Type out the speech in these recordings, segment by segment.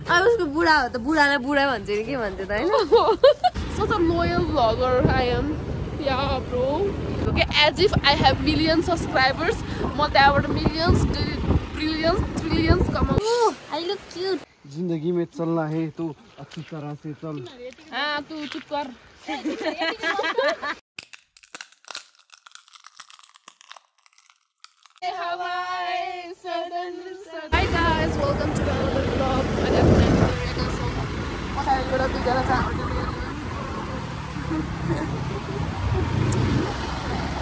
अब उसको बुढा हो त बुढालाई बुढा भन्छ नि के भन्छ त हैन such a loyal vlogger I am. Yeah, bro. Okay, as if I have million subscribers. म त्यहाँबाट millions, trillions, trillions कमाउँछु. I look cute. जिंदगी में चलना है तो अच्छी तरह से चल. हाँ, तू चुप कर. Hi guys, welcome to another vlog.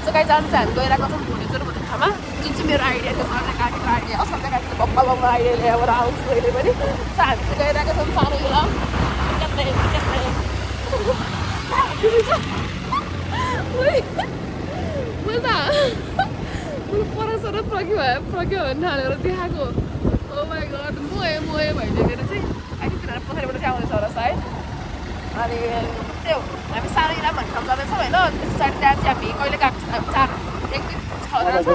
So guys, I'm गइरहेको छौँ भुटेश्वर भन्ने ठाउँमा जुन चाहिँ मेरो आइडिया थियो सरले काटेको आइडिया हो सरले काटेको बब्बा आइडिया ल्याएर आउँछु कहिले पनि सो हामी चाहिँ गइरहेको छौँ सानो बेला मैले परसर प्रग्यो भने हालेर देखाएको ओ माई गड मोए भइदिएर चाहिँ आइतिर पोखरीबाट चाहिँ आउँदैछ होला सायद अनि त्यो हामी सानो इलाम भन्ने ठाउँ जाँदैछौँ होइन त्यस पछाडि त्यहाँ चाहिँ हामी कहिले गएको चार एक दिन 6 जना छ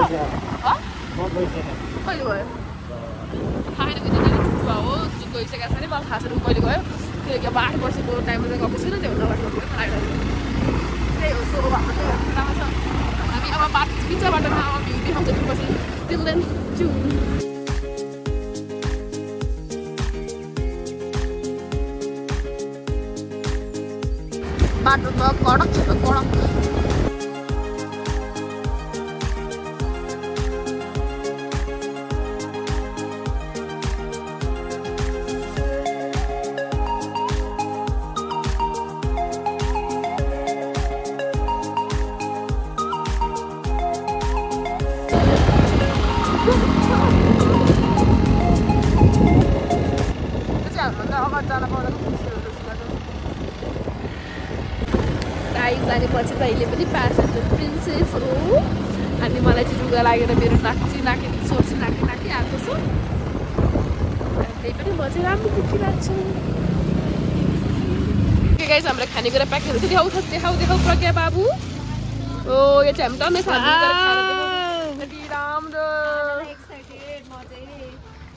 कहिले गयो थाहा छैन बुवा हो जुन गइसकेको छ नि मलाई थाहा छैन कहिले गयो किनकि अब 8 वर्षको टाइममा चाहिँ गएको छैन त्यो नगएको त्यही हो सो हाम्रो चाहिँ राम्रो छ हामी अब बाटो बिच बाटोमा अब भ्यू देखाउँछ पछि टिल देन ट्युन बाटो त कडक छ कडक जानेपछि त अहिले पनि प्यासेन्जर प्रिन्सेस हो अनि मलाई चाहिँ रुगा लागेर मेरो नाकी सोर्सी नाकी आएको छ त्यही पनि म चाहिँ राम्रो देखिरहेको छु के गाइस हाम्रो खानेकुरा प्याकहरू चाहिँ देखाउ प्रज्ञा बाबु ओ यो चाहिँ हामी टन्नै राम्रो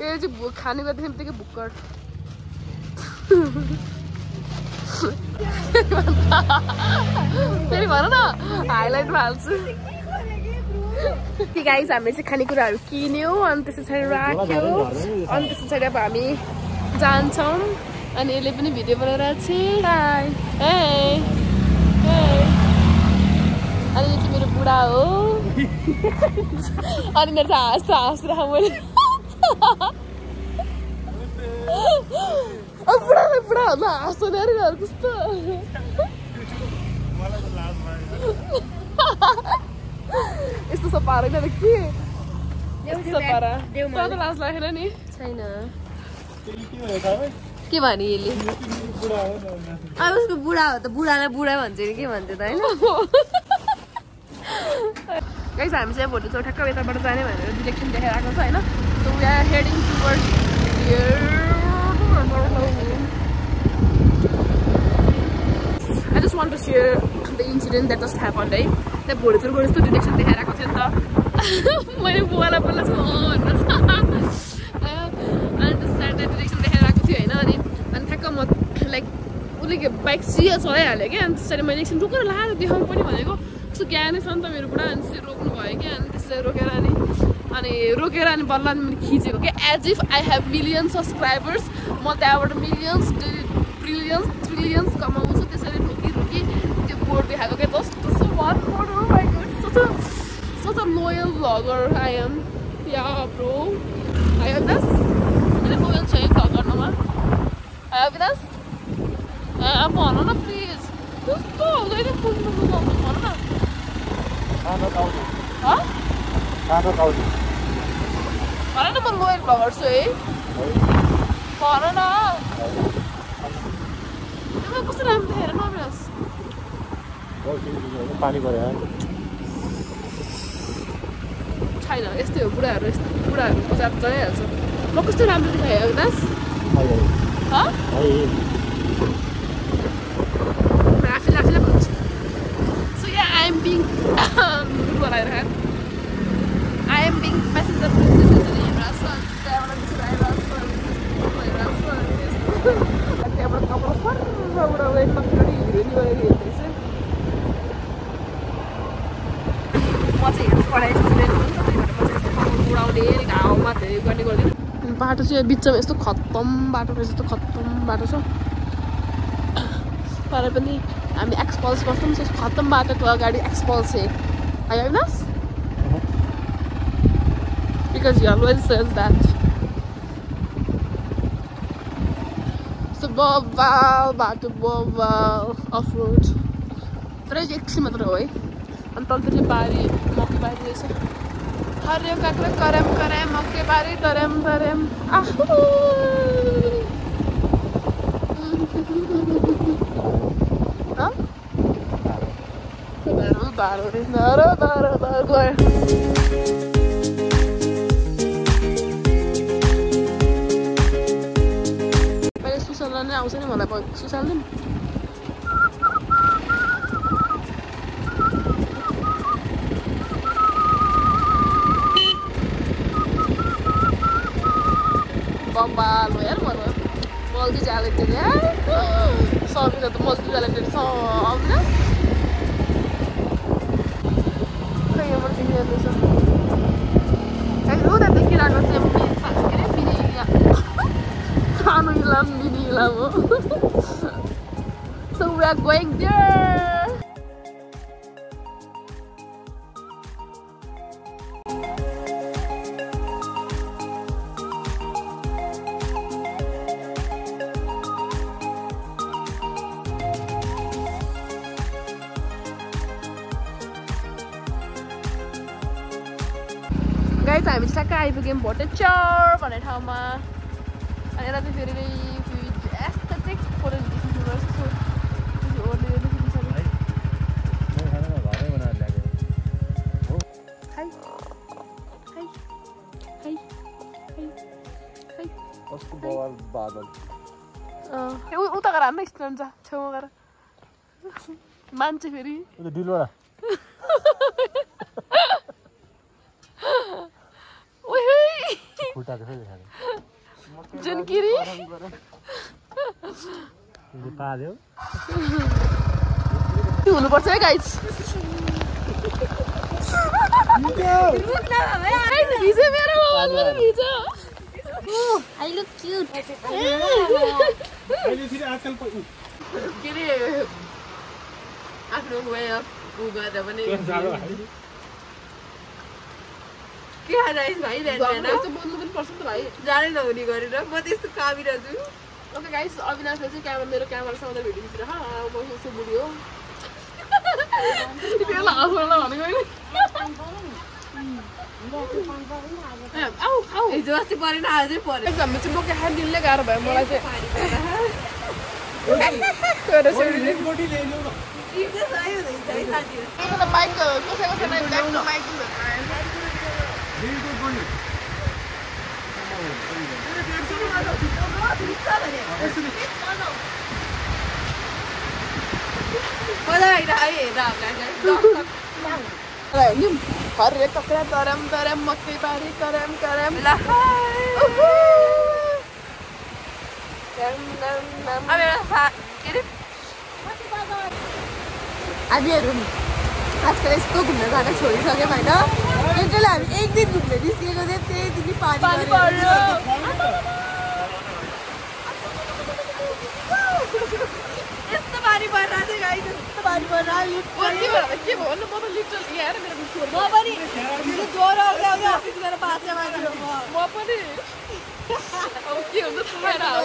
यो चाहिँ खानेकुरा देख्ने बित्तिकै भुक्कड फेरि भन न हाइलाइटमा हाल्छु गाइस हामीले चाहिँ खानेकुराहरू किन्यौँ अनि त्यस पछाडि राख्यो अनि त्यस पछाडि अब हामी जान्छौँ अनि यसले पनि भिडियो बनाइरहेको छ अनि यो चाहिँ मेरो बुढा हो अनि मेरो चाहिँ हाँस्दा मैले बुढा भन्दा हाँस्छ नि अरे कस्तो यस्तो सफा होइन र के यस्तो सफा त लाज लागेन नि छैन के भने यसले अब उसको बुढा हो त बुढालाई बुढा भन्छ नि के भन्छ त हैन गाइस हामी चाहिँ भोटो चौर ठ्याक्क यताबाट जाने भनेर डिरेक्सन देखाइरहेको छ होइन so we are heading towards here I just want to share the incident that just happened है त्यहाँ भोटेश्वरको यस्तो डिरेक्सन देखाइरहेको थियो नि त मैले बुवालाई बोल्दा छु अनि त्यस डिरेक्सन देखाइरहेको थियो होइन अनि ठ्याक्क म लाइक उसले बाइक सिया चलाइहाल्यो क्या अनि त्यसरी मैले एकछिन रोकेर लाएर देखाउनु पनि भनेको कस्तो ज्ञानै छ नि त मेरो बुढा अनि त्यसरी रोक्नु भयो क्या अनि त्यसरी रोकेर अनि बल्ल मैले खिचेको क्या as if I have million subscribers म त्यहाँबाट मिलियन्स ट्रिलियन्स कमाउँछु त्यसरी रोकी त्यो बोर्ड देखाएको क्या जस्तो वान बोर्ड हो my God such a loyal vlogger I am. Yeah, bro. Hi Avinas. मैले मोबाइल छ एक गर्नमा Hi Avinas. भन न प्लिज कस्तो हुँदैन फोन भन न भन न म लोयल भ्लगर छु है भन न कस्तो राम्रो देखेर न अविनाश पानी पर्यो छैन यस्तै हो बुढाहरू जात चलाइहाल्छ म कस्तो राम्रो देखाएँ अविनाश आफैलाई भन्छु so yeah I am being I am being passenger princess in Restaurant. त्यहाँबाट कपडा फर्र उडाउँदै एकदम हिरोनी गरेर हेर्दैछ म चाहिँ हेर्नु पढाइ स्टुडेन्ट हो नि त त्यही भएर म चाहिँ यस्तो उडाउने घाउमा धेरै गर्ने गर्दिनँ बाटो चाहिँ बिचमा यस्तो खत्तम बाटो रहेछ यस्तो खत्तम बाटो छ तर पनि हामी एक्सपल्स बस्छौँ त्यस्तो खत्तम बाटोको अगाडि एक्सपल्स है Avinash because he always says that so bobal bato bobal off road तर एकछिन मात्र हो है अनि तलतिर बारी मकै बारी रहेछ हरियो काँक्रा करम करम मकै बारी तरम तरम आफू बारो रे नरो बारो बारो गयो सुसाल्न आउँछ नि मलाई सुसाल्नु बम्बाल हो यार मलाई मल्टी ट्यालेन्टेड यार सबिना त मल्टी ट्यालेन्टेड छ आउँदैन खै यहाँबाट देखिरहेको छ उता देखिरहेको चाहिँ के अरे मिनी सानो इलाम मिनी इलाम हो so we are going there guys हामी ठ्याक्कै आइपुग्यौँ भोटेचर भन्ने ठाउँमा अनि यता चाहिँ फेरि एस्थेटिक फोटो खिच्नु उता गएर हान्न स्ट्यान्ड छ छेउमा गएर मान्छे फेरि जनकिरी हुनुपर्छ है गाइस I look cute. आफ्नो वे अफ उ गर्दा पनि के हाइस भाइ यस्तो बोल्नु पनि पर्छ नि त भाइ जानै नहुने गरेर म त यस्तो कामिरहेछु ओके गाइस अविनाशले चाहिँ मेरो क्यामेरासँग भिडियो खिचेर म यस्तो बुढी हो त्यसलाई हँसाउला भनेको हिजो अस्ति परेन आजै पऱ्यो हामी चाहिँ बोके ह्यान्डलले गाह्रो भयो मलाई चाहिँ माइक कसैको छैन माइक हरे कपडा तरम तरम मकै बारी करम करम हामीहरू आजकल यस्तो घुम्न जान छोडिसक्यौँ होइन एउटाले हामी एक दिन घुम्न निस्केको चाहिँ त्यही दिन पानी पर्यो यस्तो पानी परिरहेको थियो गाई यस्तो पानी परिरहेको के भन्नु म त लिटरली आएर मेरो म पनि ज्वरो आउँछ गएर बाँच्यो मान्छे म पनि अब के हुन्छ थाहा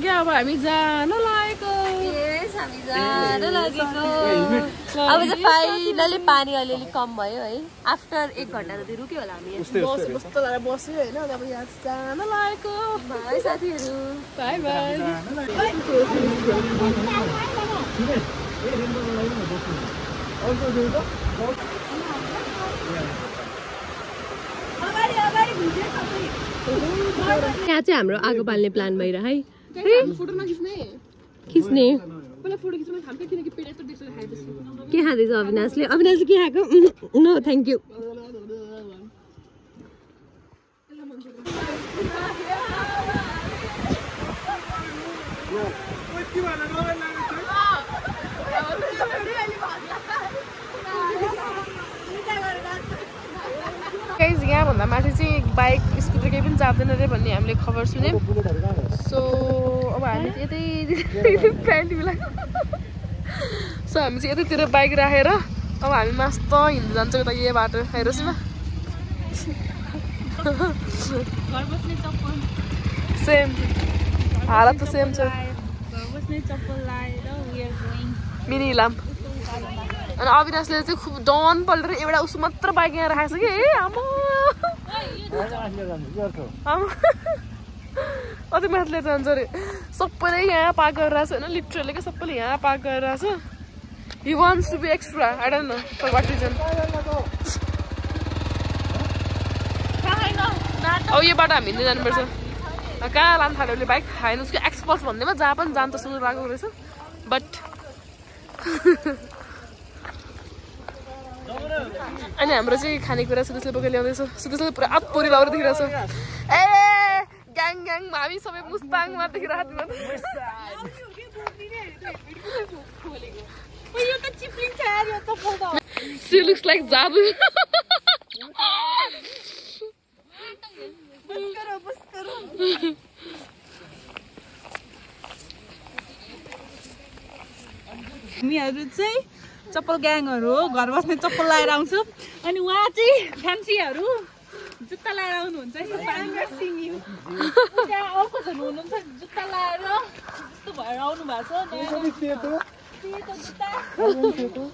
क्या अब हामी जान लागेको अब चाहिँ फाइनली पानी अलिअलि कम भयो है आफ्टर 1 घन्टा जति रुक्यो होला हामी बस्यो होइन अब यहाँ जान लागेको भाइ साथीहरू बाई बाई यहाँ चाहिँ हाम्रो आगो बाल्ने प्लान भइरह है फोटो नखिच्ने खिच्ने सबैलाई फोटो खिच्न थाल्छ किनकि पेट यस्तो देख्छ खाएपछि के खाँदैछ अविनाशले अविनाशले के खाएको नो थ्याङ्क यू गाइज यहाँभन्दा माथि चाहिँ बाइक स्कुटर केही पनि जाँदैन रे भन्ने हामीले खबर सुन्यौँ सो अब हामी चाहिँ यतै प्यान्ट मिलाएको सो हामी चाहिँ यतैतिर बाइक राखेर अब हामी मस्त हिँड्नु जान्छौँ यता यही बाटो हेरोस् न सेम हालत त सेम छ मिनी इलाम अनि अविनाशले चाहिँ खुब डन पल्टेर एउटा उसो मात्र बाइक यहाँ राखेको छ कि आमा अझै माथि जान्छ अरे सबैले यहाँ पार्क गरेर रहेछ होइन लिटरली क्या सबैले यहाँ पार्क गरेर रहेछ he wants to be extra I don't know for what reason अब यो बाटो हामी हिँड्दै जानुपर्छ कहाँ लानु थाल्यो उसले बाइक होइन उसको एक्सपल्स भन्दैमा जहाँ पनि जान त सुरु लागेको रहेछ बट अनि हाम्रो चाहिँ खानेकुरा सुदेशले बोकेर ल्याउँदैछ सुदेशले पुरा अप्पोरी लाउर देखिरहेछ ए ग्याङ ग्याङ हामी सबै मुस्ताङमा देखिरहेको She looks like Zabu. हामीहरू चाहिँ चप्पल ग्याङहरू हो घर बस्ने चप्पल लाएर आउँछु अनि उहाँ चाहिँ फ्यान्सीहरू जुत्ता लाएर आउनुहुन्छ त्यहाँ अर्को झन् हुनुहुन्छ जुत्ता लाएर जस्तो भएर आउनु भएको छ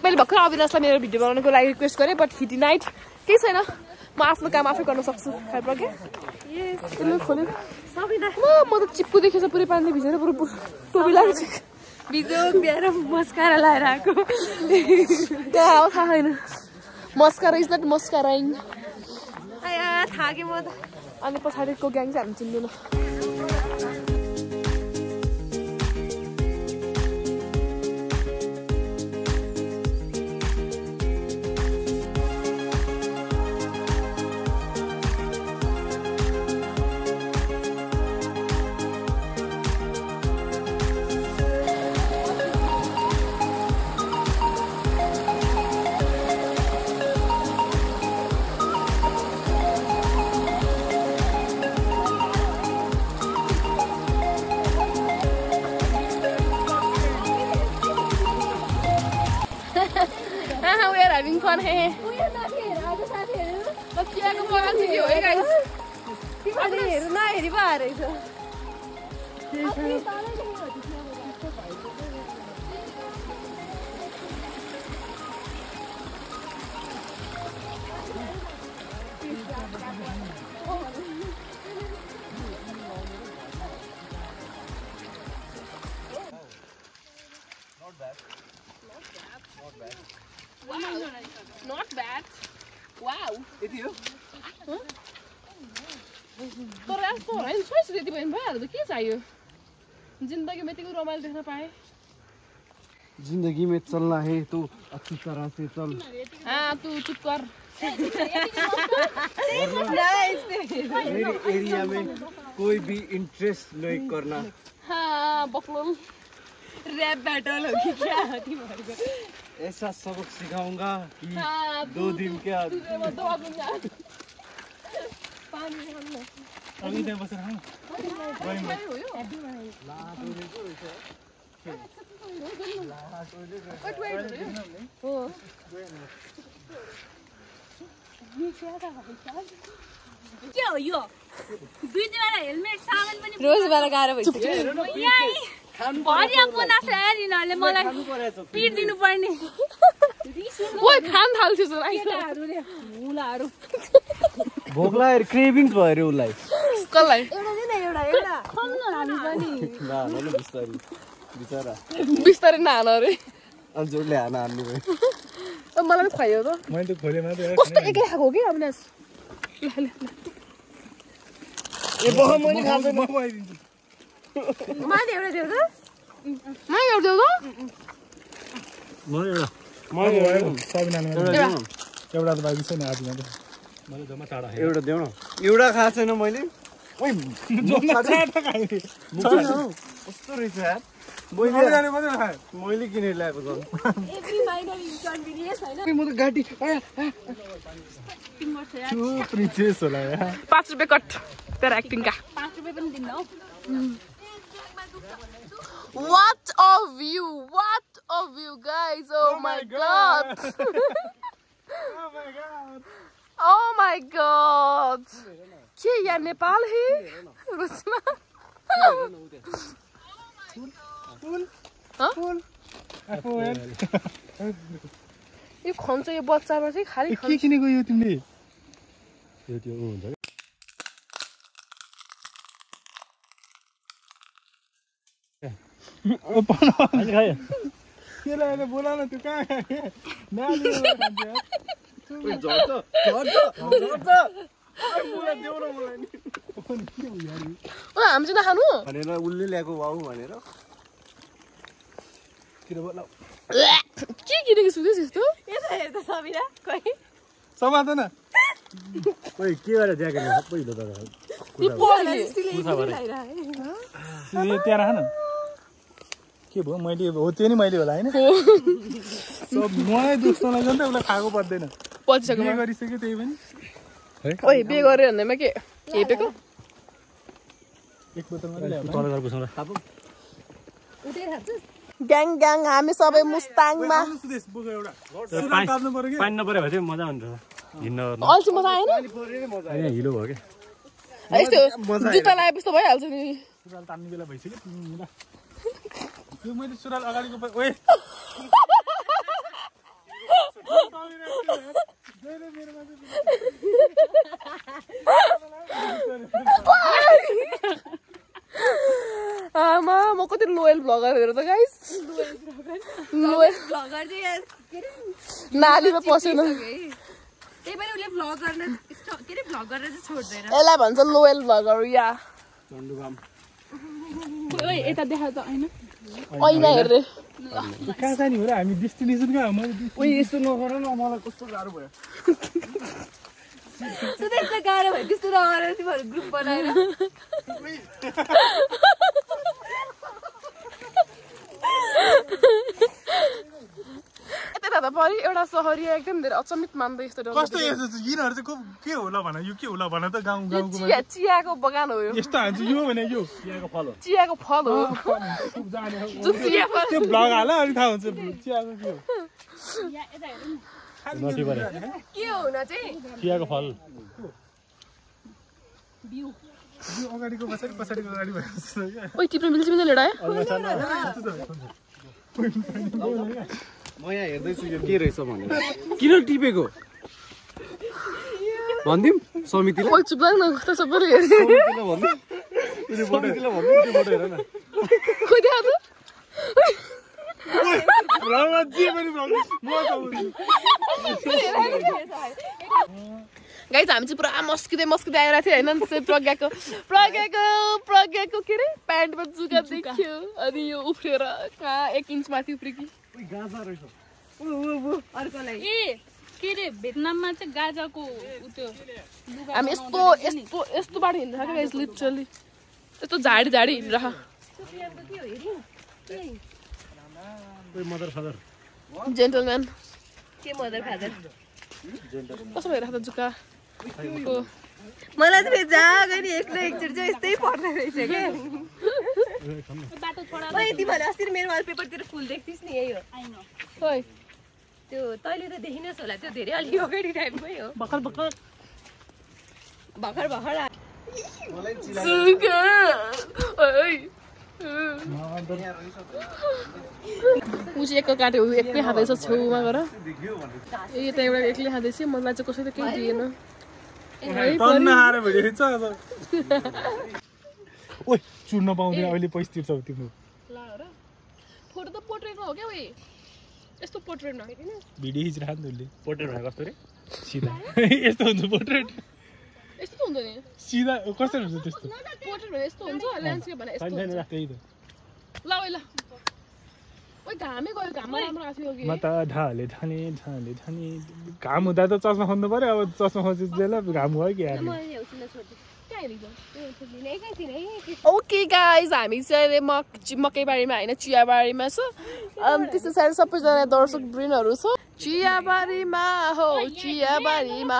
मैले भर्खर अविनाशलाई मेरो भिडियो बनाउनको लागि रिक्वेस्ट गरेँ बट हि डिनाइड केही छैन म आफ्नो काम आफै गर्न सक्छु खाइपर के खोल्यो म त चिप्पु देखेछ पुरै पानी भिजेर पुरो टोपी लागेको छ बिजो बिहार मस्कारा लाएर आएको त्यहाँ हो थाहा छैन मस्कारा इज नट मस्काराइङ आया थाके म त अनि पछाडिको ग्याङ चाहिँ हामी चिन्दैन having fun hey Let's go on video hey guys अनि हेर्नु न हेरि पो रहेछ Not bad. Wow. It you? तर यस्तो होइन छोइस यति भयो भइहाल्यो के चाहियो जिन्दगीमा यतिको रमाइलो देख्न पाएँ जिंदगी में चलना है तो अच्छी तरह से चल हाँ तू चुप कर मेरी एरिया में कोई भी इंटरेस्ट नहीं करना हाँ बकलोल रैप बैटल होगी क्या ऐसा सबक सिखाऊंगा कि हाँ 2 दिन क्या अभी नहीं बस रहा के हो यो दुई दिनवाला हेलमेट सामान पनि रोजबाट गाह्रो भइसक्यो भरिया बनाछ यार यिनीहरूले मलाई पिट दिनु पर्ने ओइ खान थाल्छु मुलाहरू भोक लाग्यो क्रेभिङ्स भयो रे उलाई कसलाई एउटा खाउन हामी पनि न बिस्तारी बिचारा बिस्तारै नहाल अरे अनि जोडले हान्नु भयो मलाई पनि खुवाइयो त मैले त खोले मात्रै कस्तो एकै खाएको हो कि अविनाश ए बह मैले खाँदैन म खुवाइदिन्छु माथि एउटा देऊ त मै गर्दियौ त एउटा त बाँकी छैन आदिमा त एउटा देऊ न एउटा खाएको छैन मैले कस्तो रहेछ यार मैले किनेर ल्याएको एभ्री माइनर इन्कन्भिनियन्स हैन म त गाडी प्रिन्सेस होला यार 5 रुपैयाँ कट तेरो एक्टिङका 5 रुपैयाँ पनि दिन्न हौ What a view! What a view, guys! Oh my god! Oh my god! के यहाँ नेपाल है? रुचमा? यो खन्छ यो बच्चामा चाहिँ खाली के किनेको यो तिमीले त्यो हुन्छ बोला न त्यो कहाँ हामी चाहिँ नखानु भनेर उसले ल्याएको वाउ भनेर के किनेको सुन्दैछ यस्तो हेर्दा सबिना कोही समात्दैन ओइ के गरेर ज्याकेट पहिलो त त्यहाँ राख न के भयो मैले हो त्यो नि मैले होला होइन सब मलाई दुख्न लाग्यो नि त उसलाई खाएको पर्दैन पचिसक्यो के गरिसक्यो त्यही पनि ओइ बे गरे भन्दैमा के हेपेको एक बोतल मात्रै ल्याऊ ग्याङ ग्याङ हामी सबै मुस्ताङमा सुदेश बोक एउटा सुरा ताप्नु पर्यो के पानी नपरे भए चाहिँ मजा हुन्छ हिँड्न अल्छी मजा आएन यहाँ हिलो भयो क्या यस्तो जुत्ता लगाएपछि त भइहाल्छ नि सुराल तान्ने बेला भइसक्यो तिमीलाई यो मैले सुराल अगाडिको ओए आमा म कति लोयल भ्लगर हेर त गाइस लोयल भ्लगर चाहिँ नालीमा पसेन त्यही पनि उसले भ्लग गर्न के अरे भ्लग गरेर चाहिँ छोड्दैन यसलाई भन्छ लोयल भ्लगर या ओइ यता देखा त हैन ऐना हेर्रे कहाँ जाने हो र हामी डेस्टिनेसन कहाँ मैले ओइ यस्तो नगर न मलाई कस्तो गाह्रो भयो सुदेशले गाह्रो भयो त्यस्तो नगरेर तिमीहरू ग्रुप बनाएर यता त परि एउटा सहरिया एकदम धेरै अचम्मित मान्दै यस्तो कस्तो यस्तो यिनीहरू चाहिँ के होला भन यो के होला भन त गाउँ गाउँको चियाको बगान हो यो यस्तो हान्छ यो भने यो चियाको फल हो चियाको फल हो जुन चिया फल त्यो ब्लग हाल अनि थाहा हुन्छ चियाको के हो के हो हुन चाहिँ चियाको फल यो अगाडिको पछाडि पछाडिको अगाडि भइसक्यो क्या ओइ टिप्न मिल्छ मिल्छ लेडा है म यहाँ हेर्दैछु यो के रहेछ भनेर किन टिपेको भन्दिम समितिलाई ओइ चुप लाग न कस्तो सबैले हेर्छ समितिलाई भन्दिम समितिलाई भन्दिम त्यो फोटो हेर न खोइ देखा त ब्लगमा जे पनि ब्लग म गाइस हामी चाहिँ पुरा मस्किँदै मस्किँदै आइरहेको थियो होइन त्यसै प्रज्ञाको के अरे प्यान्टमा जुगा देखियो अनि यो उफ्रिएर कहाँ 1 इन्च माथि उफ्रिकी अर्कोलाई ए के रे भियतनाममा चाहिँ गाजाको त्यो हामी यस्तो बाटो हिँड्छ क्या गाइस लिटरली यस्तो झाडी हिँडिरह मदर फादर जेन्टलम्यान के मदर फादर कस्तो भइरहेको त जुका मलाई चाहिँ जहाँ गयो नि एक न एकचोटि चाहिँ यस्तै पर्ने रहेछ क्या बाटो छोडा ओइ तिमीहरूले अस्ति मेरो वालपेपरतिर फुल देख्थिस् नि यही हो खोइ त्यो तैँले त देखिनस् होला त्यो धेरै अलि अगाडि टाइपमै हो भर्खर भर्खर जुका ओइ ऊ चाहिँ एक्लै काट्यो एक्लै खाँदैछ छेउमा गएर यता एउटा एक्लै खाँदैछ मलाई चाहिँ कसैले केही दिएन ओइ चुड्न पाउँदैन अहिले पैसा तिर्छौ तिम्रो फोटो त पोर्ट्रेटमा हो क्या उयो यस्तो पोर्ट्रेट नहेकिन भिडियो खिचिरहेको नि उसले पोर्ट्रेट भने कस्तो रे सिधा यस्तो हुन्छ पोर्ट्रेट यस्तो त हुन्छ नि सिधा कसरी हुन्छ त्यस्तो पोर्ट्रेट भने यस्तो हुन्छ ल्यान्डस्केप भने यस्तो हुन्छ त्यही त ल ओइ ल ओइ घामै गयो घाममा राम्रो आथ्यो कि म त ढाले ठाने घाम हुँदा त चस्मा खोज्नु पर्यो अब चस्मा खोजेला घाम गयो कि यार ओके गाइज हामी चाहिँ मकैबारीमा होइन चियाबारीमा छ अनि त्यस्तो साह्रो सबैजना दर्शक वृन्दहरू छ चियाबारीमा हो चियाबारीमा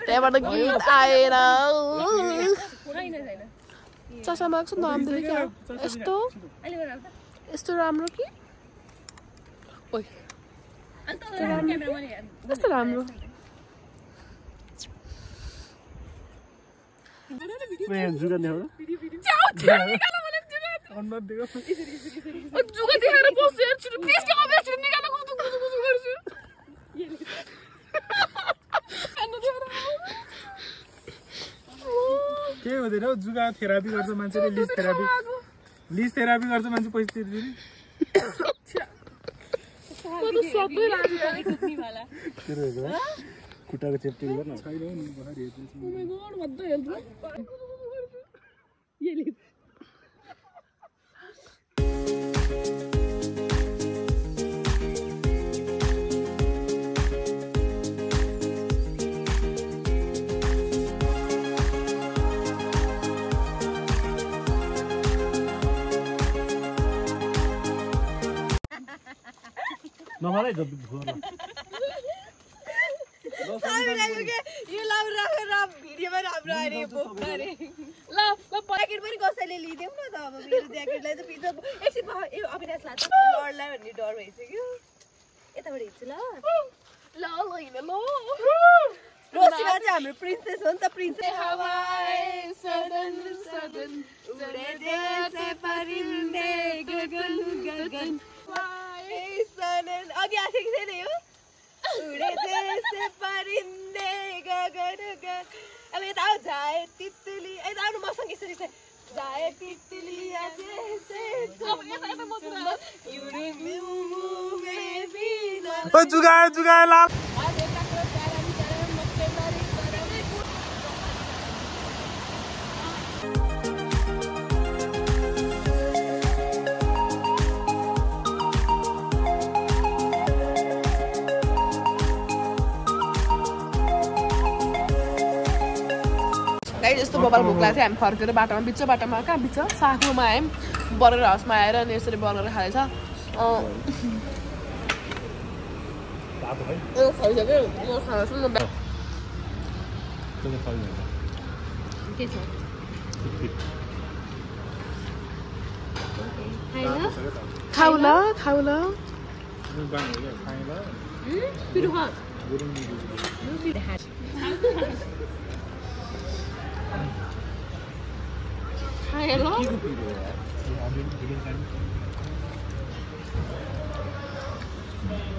त्यहाँबाट गीत आएर चसामाको नाम दिनु क्या यस्तो यस्तो राम्रो कि ओइ कस्तो राम्रो जुगा देखाउनु जुगा देखाएर बस्छु हेर्छु त्यसको अभ्यास निकाल्नु कुछु गर्छु के हुँदैन हौ जुगा थेरापी गर्छ मान्छेले लिज थेरापी गर्छ मान्छे पैसा तिर्दिने खुट्टाको चेप्टी गर्न नमलाई जति भोर यो लाउ राखेर भिडियोमा राम्रो आएर बोक्रे ल प्याकेट पनि कसैले लिदेऊ न त अब मेरो ज्याकेटलाई त भित्र एकछिन अविनाशलाई त लड्ला भन्ने डर भइसक्यो यताबाट हिँड्छु ल हिँड ल रोसिमा चाहिँ हाम्रो प्रिन्सेस हो नि त प्रिन्सेस अघि आएको थिएन यो अब यता आऊ झाए तितली यता आउनु मसँग यसरी झाए तितली जुगा ला यस्तो बबाल भोक लाग्थ्यो हामी फर्केर बाटोमा बिच बाटोमा कहाँ बिच साखुमा आयौँ बर्गर हाउसमा आएर अनि यसरी बर्गर खाँदैछ खाउला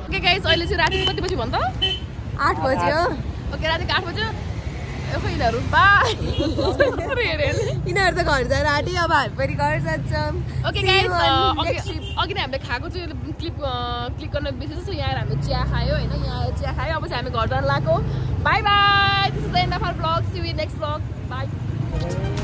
ओके गाइस अहिले चाहिँ राति कति बजी भन् त 8 बज्यो ओके राति 8 बज्यो यिनीहरू बाई यिनीहरू त घर जाएर आँट्यो अब हामी पनि घर जान्छौँ ओके गाइस अघि नै हामीले खाएको चाहिँ क्लिक गर्न बिर्सेछ सो यहाँ हामीले चिया खायो होइन यहाँ चिया खायो अब चाहिँ हामी घर जान लाग्यो bye bye this is the end of our blog see you in next blog by